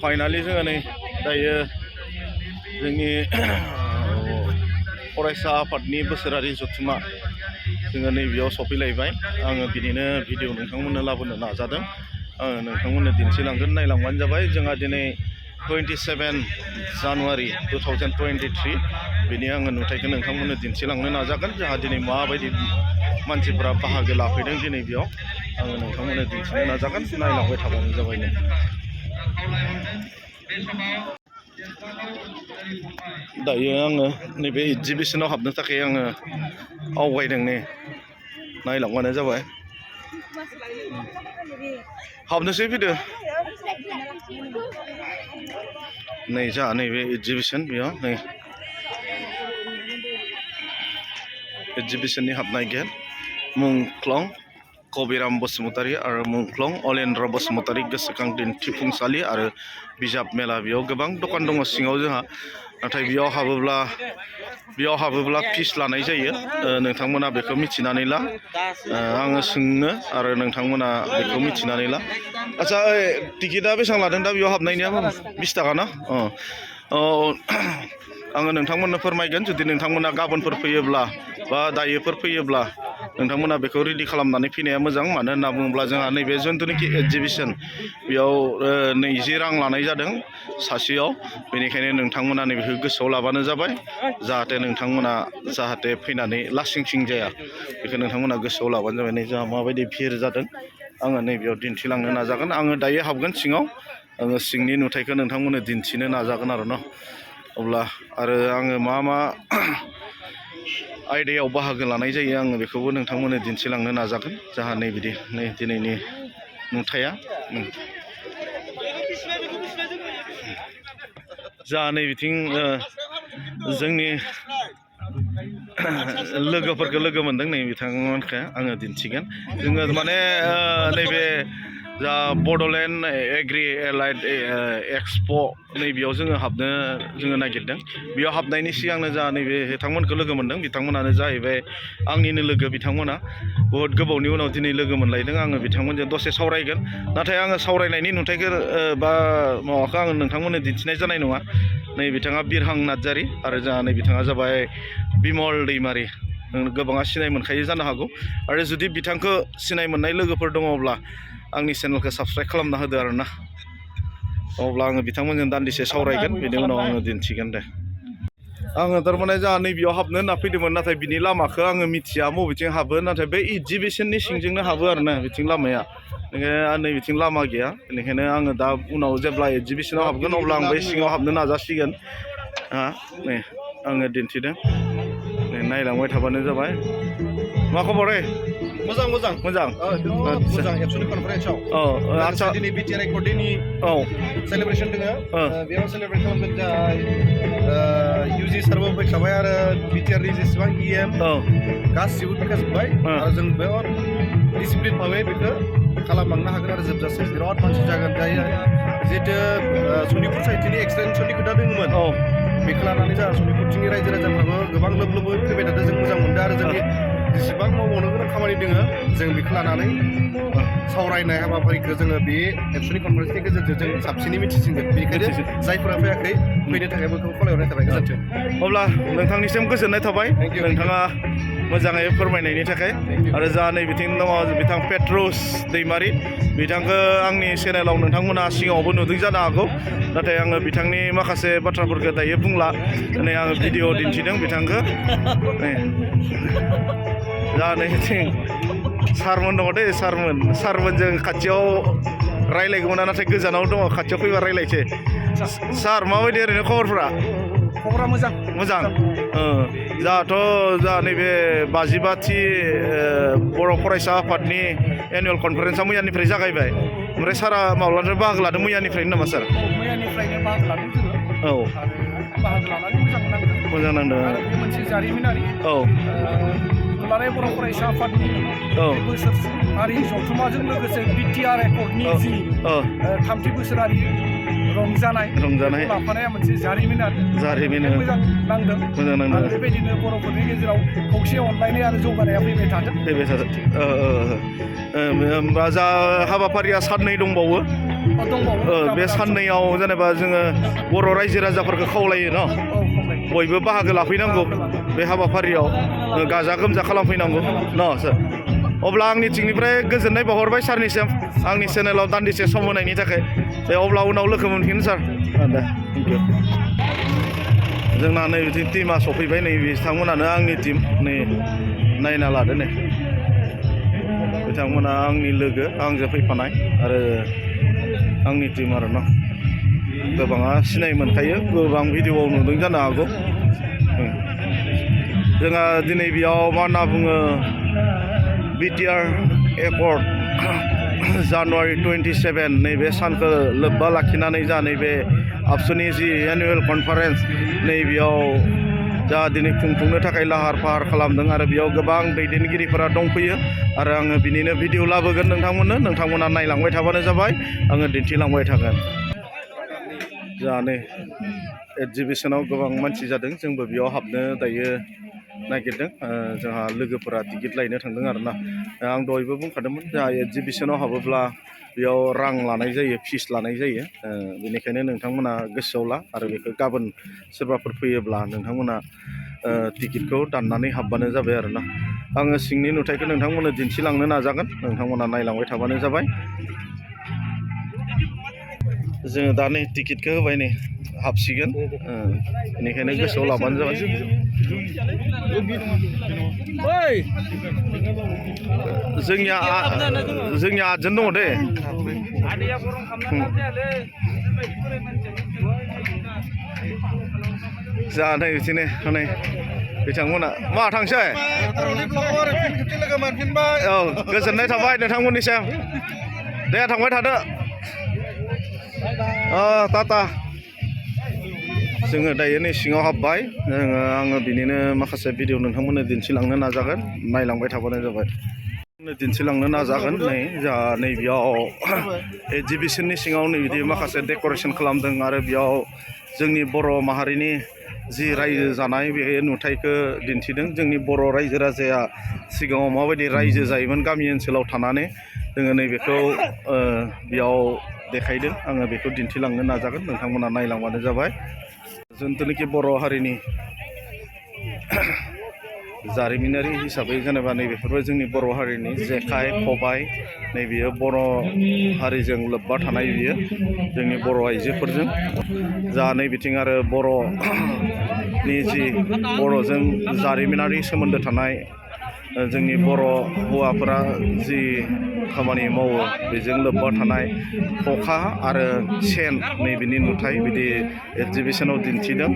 Finally जोङो नै दायो जोंनि फरायसा आफादनि बोसोरारि जथुम्मा जोङो नैबेयाव सफैलायबाय। आङो बिनिनो भिडिअ नोंथांमोननो लाबोनो नाजादों। आङो नोंथांमोननो दिन्थिलांगोन, नायलांबानो जाबाय। जोंहा दिनै 27 जानुवारि 2023 बिनि आङो नुथायखौ नोंथांमोननो दिन्थिलांनो नाजागोन। जोंहा दिनै माबायदि मानसिफोरा बाहागो लाफैदों दिनै बेयाव आङो नोंथांमोननो दिन्थिनो नाजागोन। नायलांबाय थाबानो जाबाय। दायो आङो नैबे एगजिबिसनाव हाबनो थाखाय आङो आवगायदों। नै नायलांबानो जाबाय। हाबनोसै फैदो। नै जोंहा नैबे एगजिबिसन, बेयाव नै एगजिबिसननि हाबनाय गेट। मुंख्लं कबिराम बसुमतारी आरो मुंख्लं अलेन्द्र बसुमतारी गोसोखां दिन्थिफुंसालि आरो बिजाब मेला। बेयाव गोबां दखान दङ सिङाव जोंहा, नाथाय बेयाव हाबोब्ला फिस लानाय जायो। नोंथांमोना बेखौ मिथिनानै ला। आङो सोंनो आरो नोंथांमोना बेखौ मिथिनानै ला। आच्चा, टिकेटआ बेसेबां लादों दा बेयाव हाबनायनिया? 20 थाखा ना? आङो नोंथांमोननो फोरमायगोन। जुदि नोंथांमोना गाबोनफोर फैयोब्ला बा दायोफोर फैयोब्ला नोंथांमोना बेखौ रेडि खालामनानै फैनाया मोजां। मानो होनना बुङोब्ला जोंहा नैबे जिथुनाखि एगजिबिसन बेयाव 20 रां लानाय जादों सासेयाव। बेनिखायनो नोंथांमोना नैबेखौ गोसोआव लाबानो जाबाय, जाहाथे नोंथांमोना फैनानै लासिं सिं जाया। बेखौ नोंथांमोना गोसोआव लाबानो जाबाय। नै जोंहा माबायदि भिर जादों आङो नैबेयाव दिन्थिलांनो नाजागोन। आङो दायो हाबगोन सिङाव। आङो सिंनि नुथायखौ नोंथांमोननो दिन्थिनो नाजागोन आरो न'। अब्ला आरो आङो मा आयदायाव बाहागो लानाय जायो आङो बेखौबो नोंथांमोननो दिन्थिलांनो नाजागोन। जाहा नै दिनैनि नुथाया। जाहा नै बिथिं जोंनि लोगोफोरखौ लोगो मोनदों। नै बिथांमोनखौ आङो दिन्थिगोन। जोङो माने नैबे जा बड'लेण्ड एग्रि एलाइड एक्सप' नैबेयाव जोङो हाबनो नागिरदों। बेयाव हाबनायनि सिगांनो जा नैबे बिथांमोनखौ लोगो मोनदों। बिथांमोनानो जाहैबाय आंनिनो लोगो। बिथांमोना बहुद गोबावनि उनाव दिनै लोगो मोनलायदों। आङो बिथांमोनजों दसे सावरायगोन। नाथाय आङो सावरायनायनि नुथायखौ बा माबाखौ आङो नोंथांमोननो दिन्थिनाय जानाय नङा। नै बिथाङा बिरहां नार्जारि आरो जोंहा नै बिथाङा जाबाय बिमल दैमारि। गोबाङा सिनाय मोनखायो जानो हागौ। आरो जुदि बिथांखौ सिनाय मोननाय लोगोफोर दङब्ला आंनि चेनेलखौ साबस्क्राइब खालामना होदो आरो ना। अब्ला आङो बिथांमोनजों दान्दिसे सावरायगोन, बेनि उनाव आङो दिन्थिगोन दे। आङो थारमाने जोंहा नैबेयाव हाबनो होनना फैदोंमोन, नाथाय बिनि लामाखौ आङो मिथिया बबेथिं हाबो। नाथाय बे एगजिबिसननि सिंजोंनो हाबो आरो ना बिथिं लामाया। बेनिखायनो नै बिथिं लामा गैया। बेनिखायनो आङो दा उनाव जेब्ला एगजिबिसनाव हाबगोन अब्ला आं बै सिङाव हाबनो नाजासिगोन। नै आङो दिन्थिदों। नै नायलांबाय थाबानो जाबाय। मा खबर? मोजां मोजां। मोजां एबसुनि कनफारेन्सआव आच्चा, दिनै बिटिआर एकर्डनि सेलेब्रेसन दङ। बेयाव सेलेब्रेट खालामगोन जोंहा इउजि सारबो फैखाबाय आरो बिटिआरनि जेसेबां इएम गासिबो फैखाजोब्बाय। आरो जों बेयाव डिसिप्लिन भाबै बेखौ खालामलांनो हागोन आरो जोबजासे बिराद मानसि जागोन। जायो जिहेतु सनितपुर साइडनि एक्सटेनसननि खोथा दङमोन, बेखौ लानानै जोंहा सनितपुरथिंनि रायजो राजाफ्राबो गोबां लोब लोबै फैबाय थादों। जों मोजां मोनदों आरो जोंनि जेसेबां मावबावनो गोनां खामानि दङ जों बेखौ लानानै सावरायनाय हाबाफारिखौ जोङो बे एबसुनि कनफारेन्सनि गेजेरजों जों साबसिनै मिथिसिगोन। बेनिखायनो जायफोरा फैयाखै फैनो थाखाय बेखौ खावलायहरनाय थाबाय। गोजोन्थों। अब्ला नोंथांनिसिम गोजोननाय थाबाय, नोंथाङा मोजाङै फोरमायनायनि थाखाय। आरो जा नै बिथिं दङ बिथां पेट्रस दैमारि। बिथांखौ आंनि चेनेलाव नोंथांमोना सिगाङावबो नुदों जानो हागौ, नाथाय आङो बिथांनि माखासे बाथ्राफोरखौ दायो बुंला। दिनै आङो भिडिअ दिन्थिदों बिथांखौ। जा नै बिथिं सारमोन दङ दे। सारमोनजों खाथियाव रायलायगौमोन, नाथाय गोजानाव दङ। खाथियाव फैबा रायलायसै। सार, माबायदि ओरैनो खबरफोरा? खबरा मोजां। जोंहा नैबे 55थि बर' फरायसा आफादनि एनुवेल कनफारेन्सआ मैयानिफ्राय जागायबाय। ओमफ्राय सारा माब्लानिफ्राय बाहागो लादों? मैयानिफ्रायनो नामा सार? मैयानिफ्रायनो बाहागो लादों जोङो। आरो बाहागो लानानै मोजां नांदों। आरो बे मोनसे जारिमिनारि दुलाराय बर' फरायसा आफादनि बोसोरारि जथुम्माजों लोगोसे बिटिआर एकर्डनि जि 3थि बोसोरारि रंजानाय लाफानाया मोनसे जारिमिनारि। मोजां नांदों। आरो बेबायदिनो बर'फोरनि गेजेराव खौसे अनलायनाय आरो जौगानाया फैबाय थादों। होमबा जा हाबाफारिया साननै दंबावो। बे साननैयाव जेनेबा जोङो बर' रायजो राजाफोरखौ खावलायो न' बयबो बाहागो लाफैनांगौ बे हाबाफारियाव गाजा गोमजा खालामफैनांगौ न' सार अब्ला आंनि थिंनिफ्राय गोजोननाय बावहरबाय सारनिसिम आंनि चेनेलाव दान्दिसे सम होनायनि थाखाय दे अब्ला उनाव लोगो मोनफिन सार दे थेंक इउ जोंना नै बिदि टिमा सफैबाय नै बिथांमोनानो आंनि टिम नै नायना लादो नै बिथांमोना आंनि लोगो आंजों फैफानाय आरो आंनि टिम आरो न' गोबाङा सिनाय मोनखायो गोबां भिडिअआव नुदों जानो हागौ जोंहा दिनै बेयाव मा होनना बुङो बिटिआर एकर्ड जानुवारि 27 नैबे सानखौ लोब्बा लाखिनानै जा नैबे आबसुनि जि एनुवेल कनफारेन्स नैबेयाव जा दिनै खुंफुंनो थाखाय लाहार फाहार खालामदों आरो बेयाव गोबां दैदेनगिरिफोरा दंफैयो आरो आङो बिनिनो भिडिअ लाबोगोन नोंथांमोना नायलांबाय थाबानो जाबाय आङो दिन्थिलांबाय थागोन जा नै एक्जिबिसनाव गोबां मानसि जादों जोंबो बेयाव हाबनो दायो नागिरदों जोंहा लोगोफोरा टिकेट लायनो थांदों आरोना आं दहायबो बुंखादोंमोन जोंहा एक्जिबिसनाव हाबोब्ला बेयाव रां लानाय जायो फिस लानाय जायो बेनिखायनो नोंथांमोना गोसोआव ला आरो बेखौ गाबोन सोरबाफोर फैयोब्ला नोंथांमोना टिकेटखौ दाननानै हाबबानो जाबाय आरोना आङो सिंनि नुथायखौ नोंथांमोननो दिन्थिलांनो नाजागोन नोंथांमोना नायलांबाय थाबानो जाबाय जोङो दा नै टिकेटखौ होबाय नै हाबसिगोन बेनिखायनो गोसोआव लाबानो जाबाय जोंनिया आदजोन दङ दे जा नै बिदिनो नै बिथांमोना मा थांसै औ गोजोननाय थाबाय नोंथांमोननिसिम दे थांबाय थादो टाटा जोङो दायो नै सिङाव हाबबाय आङो बिनिनो माखासे भिडिअ नोंथांमोननो दिन्थिलांनो नाजागोन नायलांबाय थाबानो जाबाय दिन्थिलांनो नाजागोन नै जा नैबेयाव एक्जिबिसननि सिङाव नै बिदि माखासे डेक'रेसन खालामदों आरो बेयाव जोंनि बर' माहारिनि जि रायजो जानाय बे नुथायखौ दिन्थिदों जोंनि बर' रायजो राजाया सिगाङाव माबायदि रायजो जायोमोन गामि ओनसोलाव थानानै जोङो नैबेखौ बेयाव देखायदों आङो बेखौ दिन्थिलांनो नाजागोन नोंथांमोना नायलांबानो जाबाय जोंथुनाखि बर' हारिनि जारिमिनारि हिसाबै जेनेबा नैबेफोरबो जोंनि बर' हारिनि जेखाइ खबाइ नैबेयो बर' हारिजों लोब्बा थानाय बियो जोंनि बर' आइजोफोरजों जा नै बिथिं आरो बर'नि जि बर'जों जारिमिनारि सोमोन्दो थानाय जोंनि बर' हौवाफोरा जि खामानि मावो बेजों लोब्बा थानाय खखा आरो सेन नैबेनि नुथाय बिदि एक्जिबिसनाव दिन्थिदों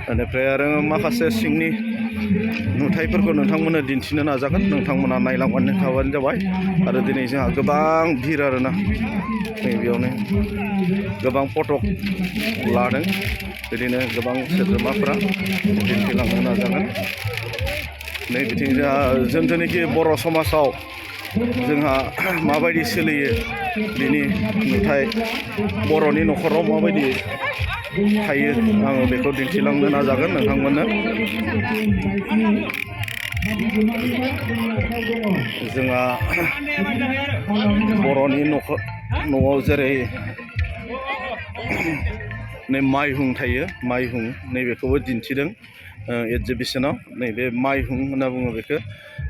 बेनिफ्राय आरो माखासे सिंनि नुथायफोरखौ नोंथांमोननो दिन्थिनो नाजागोन नोंथांमोना नायलांबानो थाबानो जाबाय आरो दिनै जोंहा गोबां भिर आरोना नैबेयावनो गोबां फट' लादों बिदिनो गोबां सोद्रोमाफ्रा दिन्थिलांनो नाजागोन नै बिथिं जोंहा जोंथुनाखि बर' समाजाव जोंहा माबायदि सोलियो बिनि नुथाय बर'नि न'खराव माबायदि थायो आङो बेखौ दिन्थिलांनो नाजागोन नोंथांमोननो जोंहा बर'नि न'आव जेरै नै माइहुं थायो माइहुं नैबेखौबो दिन्थिदों एक्जिबिसनाव नैबे माइहुं होनना बुङो बेखौ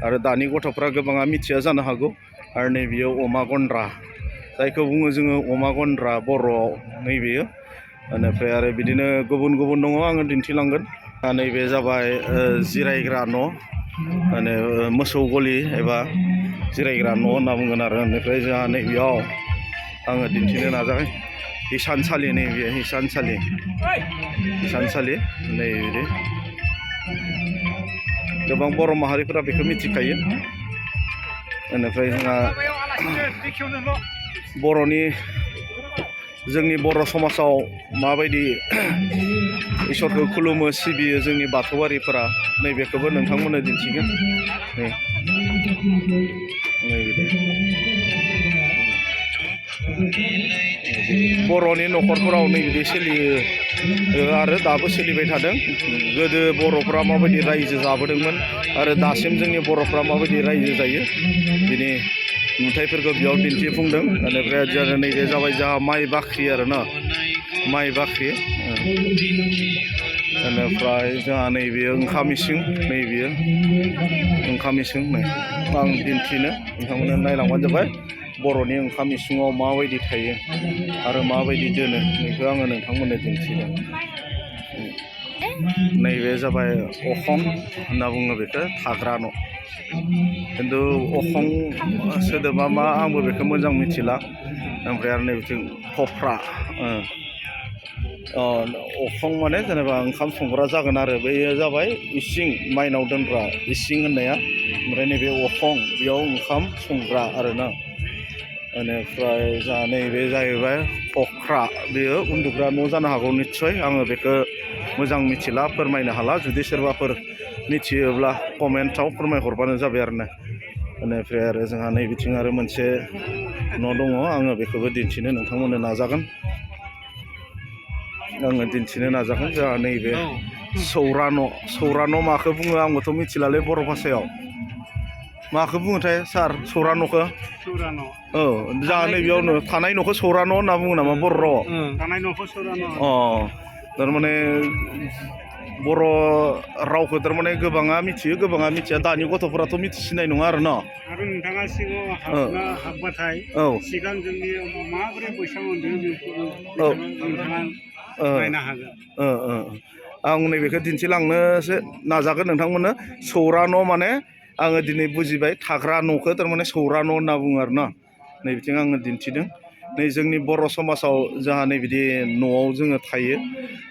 आरो दानि गथ'फ्रा गोबाङा मिथिया जानो हागौ आरो नैबेयो अमा गन्द्रा जायखौ बुङो जोङो अमा गन्द्रा बर'आव नैबेयो बेनिफ्राय आरो बिदिनो गुबुन गुबुन दङ आङो दिन्थिलांगोन नैबे जाबाय जिरायग्रा न' माने मोसौ गलि एबा जिरायग्रा न' होनना बुंगोन आरो बेनिफ्राय जोंहा नैबेयाव आङो दिन्थिनो नाजागोन हिसानसालि नैबे हिसानसालि नै बिदि गोबां बर' माहारिफोरा बेखौ मिथिखायो बेनिफ्राय जोंहा जोंनि बर' समाजाव माबायदि इसोरखौ खुलुमो सिबियो जोंनि बाथौआरिफोरा नैबेखौबो नोंथांमोननो दिन्थिगोन नैबिदि बर'नि न'खरफोराव नैबिदि सोलियो आरो दाबो सोलिबाय थादों गोदो बर'फ्रा माबायदि रायजो जाबोदोंमोन आरो दासिम जोंनि बर'फ्रा माबायदि रायजो जायो बिनि नुथायफोरखौ बेयाव दिन्थिफुंदों बेनिफ्राय जों नैबे जाबाय जोंहा माइ बाख्रि आरो ना माइ बाख्रि बेनिफ्राय जोंहा नैबे ओंखाम इसिं नैबेयो ओंखाम इसिं नै आं दिन्थिनो नोंथांमोननो नायलांबानो जाबाय बर'नि ओंखाम इसिङाव माबायदि थायो आरो माबायदि दोनो बेखौ आङो नोंथांमोननो दिन्थिदों नैबे जाबाय अखं होनना बुङो बेखौ थाग्रा न' खिन्थु अखं सोदोबा मा आंबो बेखौ मोजां मिथिला ओमफ्राय आरो नैबेथिं खफ्रा अखं माने जेनेबा ओंखाम संग्रा जागोन आरो बेयो जाबाय इसिं माइनाव दोनग्रा इसिं होननाया ओमफ्राय नैबे अखं बेयाव ओंखाम संग्रा आरोना बेनिफ्राय जोंहा नैबे जाहैबाय खख्रा बेयो उन्दुग्रा न' जानो हागौ निस्सय आङो बेखौ मोजां मिथिला फोरमायनो हाला जुदि सोरबाफोर मिथियोब्ला कमेन्टआव फोरमायहरबानो जाबाय आरो ना बेनिफ्राय आरो जोंहा नैबिथिं आरो मोनसे न' दङ आङो बेखौबो दिन्थिनो नोंथांमोननो नाजागोन जोंहा नैबे सौरा न' माखौ बुङो आंबोथ' मिथिलालै बर' भाषायाव माखौ बुङोथाय सार सौरा न'खौ जोंहा नैबेयावनो थानाय न'खौ सौरा न' होनना बुङो नामा बर' रावाव थानाय न'खौ सौरा न' थारमाने बर' रावखौ थारमाने गोबाङा मिथियो गोबाङा मिथिया दानि गथ'फोराथ' मिथिसिनाय नङा आरो न' आरो नोंथाङा सिगाङाव हाबबाथाय सिगां जोंनि माबोरै बैसां मोन्दों नोंथाङा नायनो हागोन आं नैबेखौ दिन्थिलांनोसो नाजागोन नोंथांमोननो सौरा न' माने आङो दिनै बुजिबाय थाग्रा न'खौ थारमाने सौरा न' होनना बुङो आरो ना नैबिथिं आङो दिन्थिदों नै जोंनि बर' समाजाव जोंहा नैबिदि न'आव जोङो थायो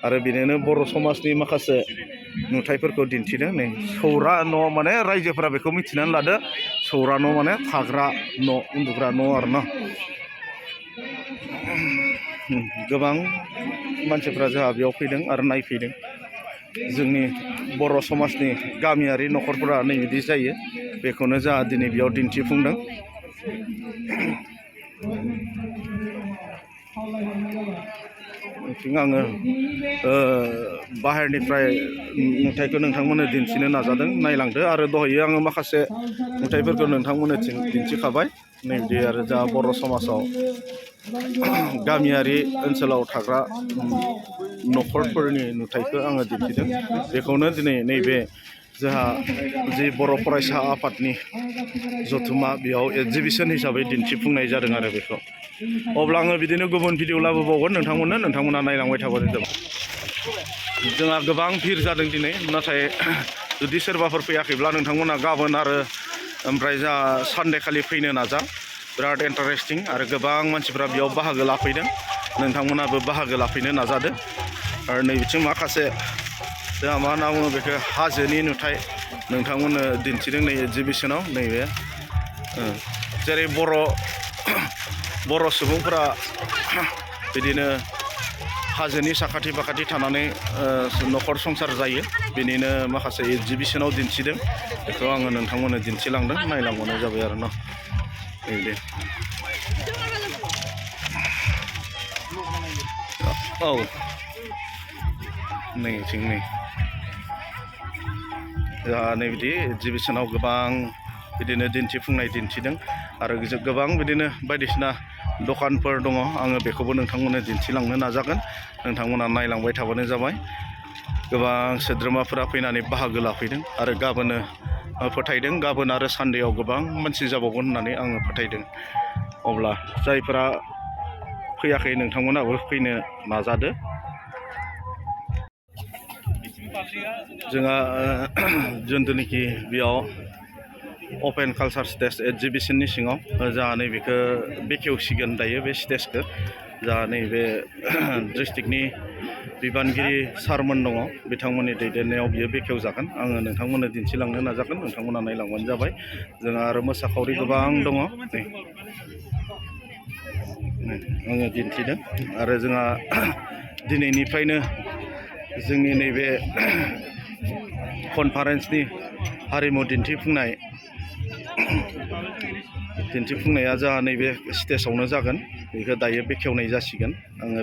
आरो बिदिनो बर' समाजनि माखासे नुथायफोरखौ दिन्थिदों नै सौरा न' माने रायजोफोरा बेखौ मिथिनानै लादो सौरा न' माने थाग्रा न' उन्दुग्रा न' आरो ना गोबां मानसिफ्रा जोंहा बेयाव फैदों आरो नायफैदों जोंनि बर' समाजनि गामियारि न'खरफोरा नैबिदि जायो बेखौनो जोंहा दिनै बेयाव दिन्थिफुंदों आङो बाहेरनिफ्राय नुथायखौ नोंथांमोननो दिन्थिनो नाजादों नायलांदो आरो दहायो आङो माखासे नुथायफोरखौ नोंथांमोननो दिन्थिखाबाय नैबिदि आरो जा बर' समाजाव गामियारि ओनसोलाव थाग्रा न'खरफोरनि नुथायखौ आङो दिन्थिदों बेखौनो दिनै नैबे जोंहा जि बर' फरायसा आफादनि जथुम्मा बेयाव एक्जिबिसन हिसाबै दिन्थिफुंनाय जादों आरो बेखौ अब्ला आङो बिदिनो गुबुन भिडिअ लाबोबावगोन नोंथांमोना नायलांबाय थाबानो जाबाय जोंहा गोबां भिर जादों दिनै नाथाय जुदि सोरबाफोर फैयाखैब्ला नोंथांमोना गाबोन आरो ओमफ्राय जोंहा सानडे खालि फैनो नाजा बिराद इन्टारेस्टिं आरो गोबां मानसिफ्रा बेयाव बाहागो लाफैदों नोंथांमोनाबो बाहागो लाफैनो नाजादो आरो नैबिथिं माखासे जोंहा मा होनना बुङो बेखौ हाजोनि नुथाय नोंथांमोननो दिन्थिदों नै एक्जिबिसनाव नैबे जेरै बर' सुबुंफोरा बिदिनो हाजोनि साखाथि फाखाथि थानानै न'खर संसार जायो बेनिनो माखासे एक्जिबिसनाव दिन्थिदों बेखौ आङो नोंथांमोननो दिन्थिलांदों नायलांबानो जाबाय आरो न' बेबायदि नैथिं नै जोंहा नैबिदि एक्जिबिसनाव गोबां बिदिनो दिन्थिदों आरो गोबां बिदिनो बायदिसिना दखानफोर दङ आङो बेखौबो नोंथांमोननो दिन्थिलांनो नाजागोन नोंथांमोना नायलांबाय थाबानो जाबाय गोबां सोद्रोमाफोरा फैनानै बाहागो लाफैदों आरो गाबोन फोथायदों गाबोन आरो सानडेआव गोबां मानसि जाबावगोन होननानै आङो फोथायदों अब्ला जायफोरा फैयाखै नोंथांमोनाबो फैनो नाजादो जोंहा जिथुनाखि बेयाव अपेन कालचार स्टेज एक्जिबिसननि सिङाव जोंहा नैबेखौ बेखेवसिगोन दायो बे स्टेजखौ जोंहा नैबे डिस्ट्रिक्टनि बिबानगिरि सारमोन दङ बिथांमोननि दैदेननायाव बियो बेखेवजागोन आङो नोंथांमोननो दिन्थिलांनो नाजागोन नोंथांमोना नायलांबानो जाबाय जोंहा आरो मोसाखावरि गोबां दङ आङो दिन्थिदों आरो जोंहा दिनैनिफ्रायनो जोंनि नैबे कनफारेन्सनि हारिमु दिन्थिफुंनाया जोंहा नैबे स्टेजावनो जागोन बेखौ दायो बेखेवनाय जासिगोन आङो